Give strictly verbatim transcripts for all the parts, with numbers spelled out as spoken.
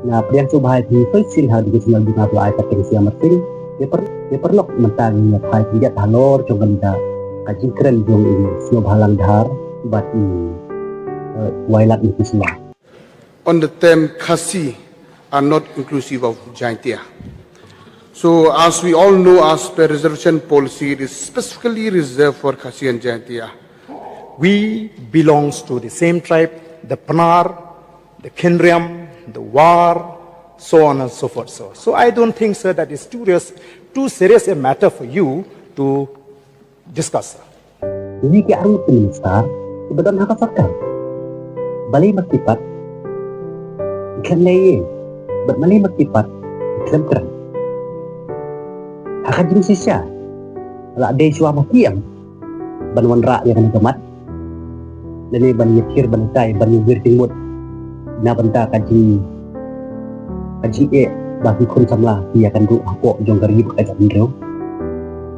Nga pdiang sngewbha ïa phi shisien ha ka jingïasyllok jong nga ba la ai ka kyrteng Siamar Singh. Ïa par, ïa paralok mynta ngin ïa phai khyndiat halor jong kane ka jingkren jong i Sniawbhalang Dhar bad i, eh, Wailadmiki Shylla. On the term Khasi are not inclusive of Jaintia. So as we all know, as per reservation policy, it is specifically reserved for Khasi and Jaintia. We belongs to the same tribe, the Pnar, the Khenriam, the War, so on and so forth. So, so I don't think, sir, that is too serious, too serious a matter for you to discuss, sir. Ini ki arngut ki minister kiba don ha ka sorkar. Balei ma ki pat khlem leh ïing, bad balei ma ki pat khlem kren? Ha ka jingshisha, la dei shuwa ma ki ïa ban wanrah ïa kane ka mat, lane ban ïathir ban tai, ban ïawir jingmut na bynta ka jing, ka jingeh ba ki khun samla ki ïakynduh hapoh jong ka ri bad ka jaitbynriew.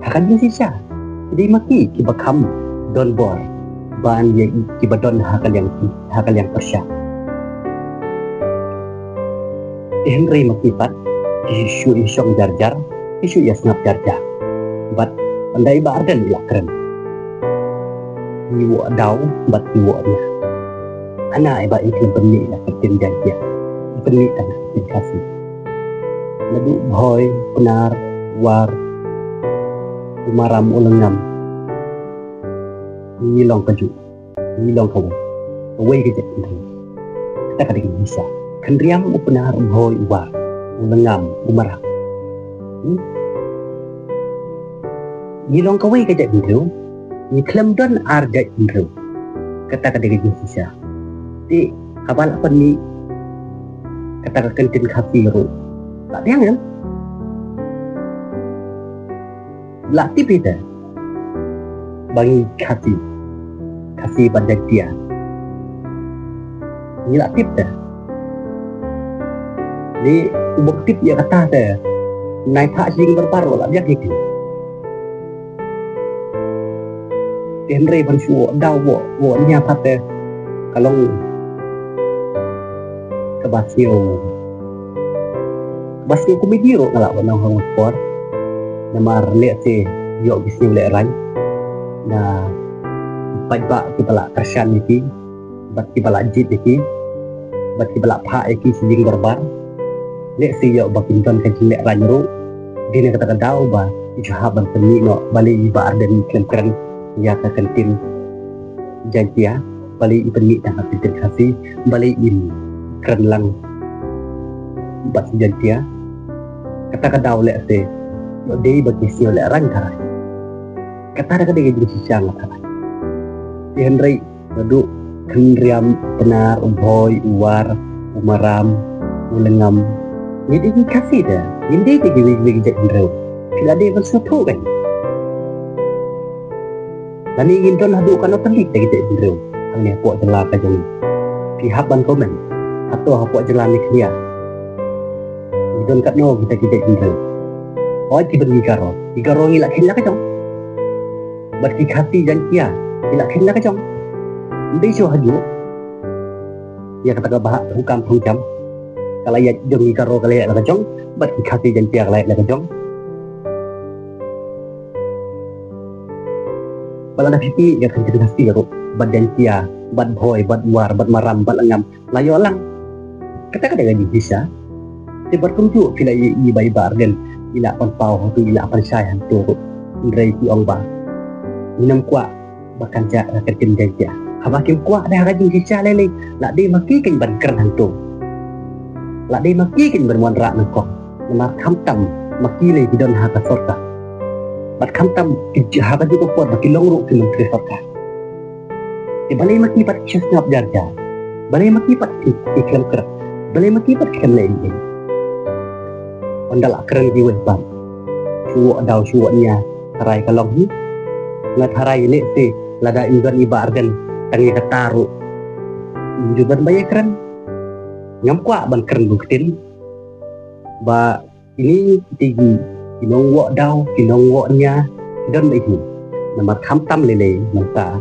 Ha ka jingshisha, dei ma ki kiba kham don bor ban ïa kiba don ha ka liang, ha ka liang pyrshah. Te hynrei ma ki pat ki shu ïashong jar jar, ki shu ïasngap jar jar. Bad ynda i Bah Ardent i la kren, i Woh Daw bad i Woh Nia. Hana i Bah i khlem pynmih ïa ka ktien Jaintia, i pynmih tang ka ktien Khasi. Naduh Bhoi, Pnar, War, u Maram, u Lyngngam, ngi long kajuh, ngi long kawei, kawei ka jaitbynriew. Kata ka dei ka jingshisha. Kynriam, u Pnar, u Bhoi, u War, u Lyngngam, u Maram. Hmm? Ngi long kawei ka jaitbynriew, ngi khlem don ar jaitbynriew. Kata ka dei ka jingshisha. Te haba la pynmih kata ka ktien Khasi ruh, la biang em? La tip ïa te ba ngi Khasi, Khasi bad Jaintia. Ngi la tip te. Ni u bym tip ïa kata te, nai phah sha ïing dorbar ruh la biang ïa ki. Te hynrei ban shu Woh Daw, Woh, Woh Nia pat te ka long kaba sniew, kaba sniew komedi ruh nga lah ban ong ha kawei ka por. Namar lehse ïoh ki sniew lehraiñ na paidbah kiba la kyrshan ïa ki bad kiba la jied ïa ki bad kiba la phah ïa ki sha ïing dorbar. Lehse ïoh ba kin don ka jinglehraiñ ruh. Dei na kata ka daw ba i ju hap ban pynmih noh, balei i Bah Ardent i khlem kren ïa ka ktien Jaintia, balei i pynmih tang ka ktien Khasi, balei im kren lang bad Jaintia. Kata ka daw lehse ïoh dei ba ki sniew lehraiñ tharai. Kata ka dei ka jingshisha nga tharai. Te hynrei naduh Kynriam, Pnar, u Bhoi, u War, u Maram, u Lyngngam, ngi dei ki Khasi te, ngi dei te kiwei kiwei ki jaitbynriew. Phi la dei ban sngewthuh kein. Lane ngin don haduh katno tylli kita ki jaitbynriew hangne hapoh jylla ka jong ngi? Phi hap ban comment. Hato hapoh jylla Meghalaya ngi don katno kita ki jaitbynriew? Hooid, ki ban ngi Garo, ki Garo ngi la kheiñ la ka jong. Bad ki Khasi Jaintia ngi la kheiñ la ka jong. Ym dei shuh hajuh. Ïa kata ka ba ha thungkam thungjam, ka la ïaid jong ngi Garo ka la ïaid la ka jong, bad ki Khasi Jaintia ka la ïaid la ka jong. Ba lada phi peit ïa ka ktien Khasi ruh, bad Jaintia, bad Bhoi, bad War, bad Maram, bad Lyngngam, la ïoh lang. Kata ka dei ka jingshisha. Te bad kumjuh phi la ïohi ba i Bah Ardent i la pynpaw hangto, i la pynshai hangto ruh. Hynrei ki ong ba ngin ym kwah ba kan jah ka ktien Jaintia. Haba kim kwah da ha ka jingshisha lei lei, la dei ma ki kein ban kren hangto. La dei ma ki kein ban wanrah nyngkong. Namar khamtam ma ki lei ki don ha ka sorkar. Bad khamtam ki j-, ha kajuh ka por ba ki long ruh ki myntri sorkar. Te balei ma ki pat ki sngap jar jar? Balei ma ki pat ki, ki khlem kren? Balei ma ki pat ki khlem leh ïing? Ynda la kren kiwei pat, shu Woh Daw, shu Woh Nia, tharai ka long hi. Nga tharai lehse lada im don i Bah Ardent tang ïa kata ruh, im ju don ba ïakren. Ngam kwah ban kren bun ktien ba kine kita ki, ki nong Woh Daw, ki nong Woh Nia, ki don beit hi. Namar khamtam lei lei mynta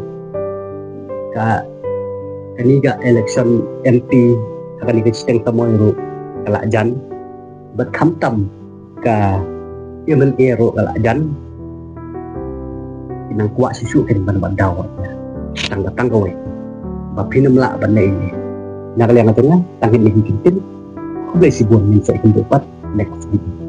ka, kane ka election M P ha kane ka shiteng samoi ruh, ka la jan, bad khamtam ka M L A ruh ka la jan. Ki nang kwah shuh shuh kin ban bat daw wat ïa. Tang ka tang kawei ba phin ym lah ban leh ïa. Na ka liang ka jong nga tang kine ki ktien. Khublei shibun, ngin sa ïakynduh pat next video.